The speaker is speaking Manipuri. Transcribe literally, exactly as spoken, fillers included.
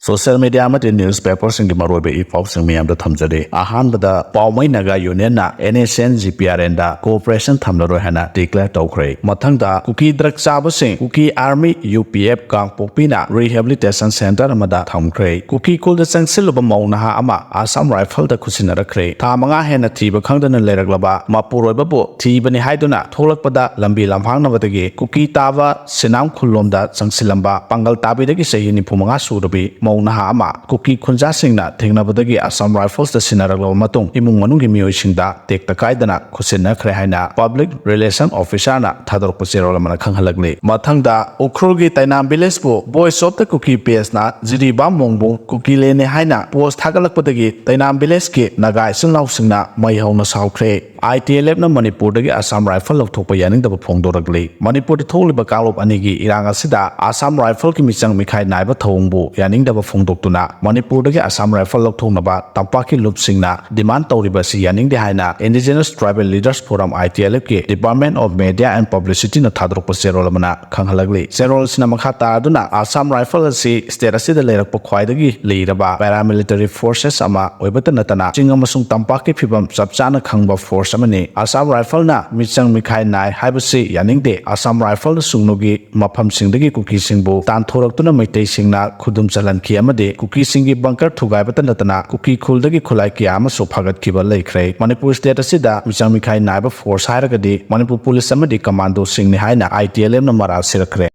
ꯁꯣꯁꯤꯌꯦꯜ ꯃꯤꯗꯤꯌꯥ ꯑꯃꯗꯤ ꯅ꯭ꯌꯨꯁ ꯄꯦꯄꯔꯁꯤꯡꯒꯤ ꯃꯔꯨꯑꯣꯏꯕ ꯏ ꯄꯥꯎꯁꯤꯡ ꯃꯌꯥꯝꯗ ꯊꯝꯖꯔꯤ꯫ ꯑꯍꯥꯟꯕꯗ, ꯄꯥꯎꯃꯩ ꯅꯥꯒꯥ ꯌꯨꯅꯤꯌꯟꯅ N S N G P R and cooperation ꯊꯝꯂꯔꯣꯏ ꯍꯥꯏꯅ ꯗꯤꯀ꯭ꯂꯦꯌꯔ ꯇꯧꯈ꯭ꯔꯦ꯫ ꯃꯊꯪꯗ, ꯀꯨꯀꯤ ꯗ꯭ꯔꯒ ꯆꯥꯕꯁꯤꯡ Kuki army, U P F, ꯀꯥꯡꯄꯣꯛꯄꯤꯅ ꯔꯤꯍꯦꯕꯤꯂꯤꯇꯦꯁꯟ ꯁꯦꯟꯇꯔ ꯑꯃꯗ ꯊꯝꯈ꯭ꯔꯦ꯫ ꯀꯨꯀꯤ ꯈꯨꯜꯗ ꯆꯪꯁꯤꯜꯂꯨꯕ ꯃꯧ ꯅꯍꯥ ꯑꯃ ꯑꯁꯥꯝ ꯔꯥꯏꯐꯜꯗ ꯈꯨꯠꯁꯤꯟꯅꯔꯛꯈ꯭ꯔꯦ꯫ ꯊꯥ ꯃꯉꯥ ꯍꯦꯟꯅ ꯊꯤꯕ ꯈꯪꯗꯅ ꯂꯩꯔꯛꯂꯕ ꯃꯄꯨꯔꯣꯏꯕꯕꯨ ꯊꯤꯕꯅꯤ ꯍꯥꯏꯗꯨꯅ ꯊꯣꯛꯂꯛꯄꯗ ꯂꯝꯕꯤ ꯂꯝꯍꯥꯡꯅꯕꯗꯒꯤ ꯀꯨꯀꯤ ꯇꯥꯕ ꯁꯤꯅꯥꯝ ꯈꯨꯜꯂꯣꯝꯗ ꯆꯪꯁꯤꯜꯂꯝꯕ ꯄꯥꯡꯒꯜ ꯇꯥꯕꯤꯗꯒꯤ ꯆꯍꯤ ꯅꯤꯐꯨ ꯃꯉꯥ ꯁꯨꯔꯕꯤ ꯃꯧ ꯅꯍꯥ ꯑꯃ ꯀꯨꯀꯤ ꯈꯨꯟꯖꯥꯁꯤꯡꯅ ꯊꯦꯡꯅꯕꯗꯒꯤ ꯑꯁꯥꯝ ꯔꯥꯏꯐꯜꯁꯇ ꯁꯤꯟꯅꯔꯛꯂꯕ ꯃꯇꯨꯡ, ꯏꯃꯨꯡ ꯃꯅꯨꯡꯒꯤ ꯃꯤꯑꯣꯏꯁꯤꯡꯗ ꯇꯦꯛꯇ ꯀꯥꯏꯗꯅ ꯈꯨꯠꯁꯤꯟꯅꯈ꯭ꯔꯦ ꯍꯥꯏꯅ ꯄꯕ꯭ꯂꯤꯛ ꯔꯤꯂꯦꯁꯟ ꯑꯣꯐꯤꯁꯥꯔꯅ ꯊꯥꯗꯣꯔꯛꯄ ꯆꯦꯔꯣꯜ ꯑꯃꯅ ꯈꯪꯍꯜꯂꯛꯂꯤ꯫ ꯃꯊꯪꯗ, ꯎꯈ꯭ꯔꯨꯜꯒꯤ ꯇꯩꯅꯥꯝ ꯚꯤꯂꯦꯖꯄꯨ ꯚꯣꯏꯁ ꯑꯣꯐ ꯗ ꯀꯨꯀꯤ ꯄꯦꯖꯅ ꯖꯤꯔꯤꯕꯥꯝ ꯃꯣꯡꯕꯨꯡ ꯀꯨꯀꯤꯂꯦꯟꯅꯤ ꯍꯥꯏꯅ ꯄꯣꯁ ꯊꯥꯒꯠꯂꯛꯄꯗꯒꯤ ꯇꯩꯅꯥꯝ ꯚꯤꯂꯦꯖꯀꯤ ꯅꯥꯒꯥ ꯏꯆꯤꯜ ꯏꯅꯥꯎꯁꯤꯡꯅ ꯃꯩ ꯍꯧꯅ ꯁꯥꯎꯈ꯭ꯔꯦ꯫ ꯑꯥꯏ ꯇꯤ ꯑꯦꯜ ꯑꯦꯐꯅ ꯃꯅꯤꯄꯨꯔꯗꯒꯤ ꯑꯁꯥꯝ ꯔꯥꯏꯐꯜ ꯂꯧꯊꯣꯛꯄ ꯌꯥꯅꯤꯡꯗꯕ ꯐꯣꯡꯗꯣꯔꯛꯂꯤ꯫ ꯃꯅꯤꯄꯨꯔꯗ ꯊꯣꯛꯂꯤꯕ ꯀꯥꯡꯂꯨꯞ ꯑꯅꯤꯒꯤ ꯏꯔꯥꯡ ꯑꯁꯤꯗ ꯑꯁꯥꯝ ꯔꯥꯏꯐꯜꯒꯤ ꯃꯤꯆꯪ ꯃꯤꯈꯥꯏ ꯅꯥꯏꯕ ꯊꯧꯑꯣꯡꯕꯨ ꯌꯥꯅꯤꯡꯗꯕ ꯐꯣꯡꯗꯣꯛꯇꯨꯅ ꯃꯅꯤꯄꯨꯔꯗꯒꯤ ꯑꯁꯥꯝ ꯔꯥꯏꯐꯜ ꯂꯧꯊꯣꯛꯅꯕ ꯇꯝꯄꯥꯛꯀꯤ ꯂꯨꯞꯁꯤꯡꯅ ꯗꯤꯃꯥꯟ ꯇꯧꯔꯤꯕ ꯑꯁꯤ ꯌꯥꯅꯤꯡꯗꯦ ꯍꯥꯏꯅ Indigenous Tribal Leaders Forum, I T L F, ꯀꯤ Department of Media and Publicity ꯅ ꯊꯥꯗꯣꯔꯛꯄ ꯆꯦꯔꯣꯜ ꯑꯃꯅ ꯈꯪꯍꯜꯂꯛꯂꯤ꯫ ꯆꯦꯔꯣꯜ ꯑꯁꯤꯅ ꯃꯈꯥ ꯇꯥꯗꯨꯅ, ꯑꯁꯥꯝ ꯔꯥꯏꯐꯜ ꯑꯁꯤ ꯁ꯭ꯇꯦꯠ ꯑꯁꯤꯗ ꯂꯩꯔꯛꯄ ꯈ꯭ꯋꯥꯏꯗꯒꯤ ꯂꯤꯔꯕ ꯄꯦꯔꯥꯃꯤꯂꯤꯇꯔꯤ ꯐꯣꯔꯁꯦꯁ ꯑꯃ ꯑꯣꯏꯕꯇ ꯅꯠꯇꯅ ꯆꯤꯡ ꯑꯃꯁꯨꯡ ꯇꯝꯄꯥꯛꯀꯤ ꯐꯤꯕꯝ ꯆꯞ ꯆꯥꯅ ꯈꯪꯕ ꯐꯣꯔꯁ ꯑꯃꯅꯤ꯫ ꯑꯁꯥꯝ ꯔꯥꯏꯐꯜꯅ ꯃꯤꯆꯪ ꯃꯤꯈꯥꯏ ꯅꯥꯏ ꯍꯥꯏꯕꯁꯤ ꯌꯥꯅꯤꯡꯗꯦ꯫ ꯑꯁꯥꯝ ꯔꯥꯏꯐꯜꯅ ꯁꯨꯡꯅꯨꯒꯤ ꯃꯐꯝꯁꯤꯡꯗꯒꯤ ꯀꯨꯀꯤꯁꯤꯡꯕꯨ ꯇꯥꯟꯊꯣꯔꯛꯇꯨꯅ ꯃꯩꯇꯩꯁꯤꯡꯅ ꯈꯨꯗꯨꯝ ꯆꯜꯍꯟꯈꯤ ꯑꯃꯗꯤ ꯀꯨꯀꯤꯁꯤꯡꯒꯤ ꯕꯪꯀꯔ ꯊꯨꯒꯥꯏꯕꯇ ꯅꯠꯇꯅ ꯀꯨꯀꯤ ꯈꯨꯜꯗꯒꯤ ꯈꯨꯠꯂꯥꯏ ꯀꯌꯥ ꯑꯃꯁꯨ ꯐꯥꯒꯠꯈꯤꯕ ꯂꯩꯈ꯭ꯔꯦ꯫ ꯃꯅꯤꯄꯨꯔ ꯁ꯭ꯇꯦꯠ ꯑꯁꯤꯗ ꯃꯤꯆꯪ ꯃꯤꯈꯥꯏ ꯅꯥꯏꯕ ꯐꯣꯔꯁ ꯍꯥꯏꯔꯒꯗꯤ ꯃꯅꯤꯄꯨꯔ ꯄꯨꯂꯤꯁ ꯑꯃꯗꯤ ꯀꯃꯥꯟꯗꯣꯁꯤꯡꯅꯤ ꯍꯥꯏꯅ I T L F ꯅ ꯃꯔꯥꯜ ꯁꯤꯔꯛꯈ꯭ꯔꯦ꯫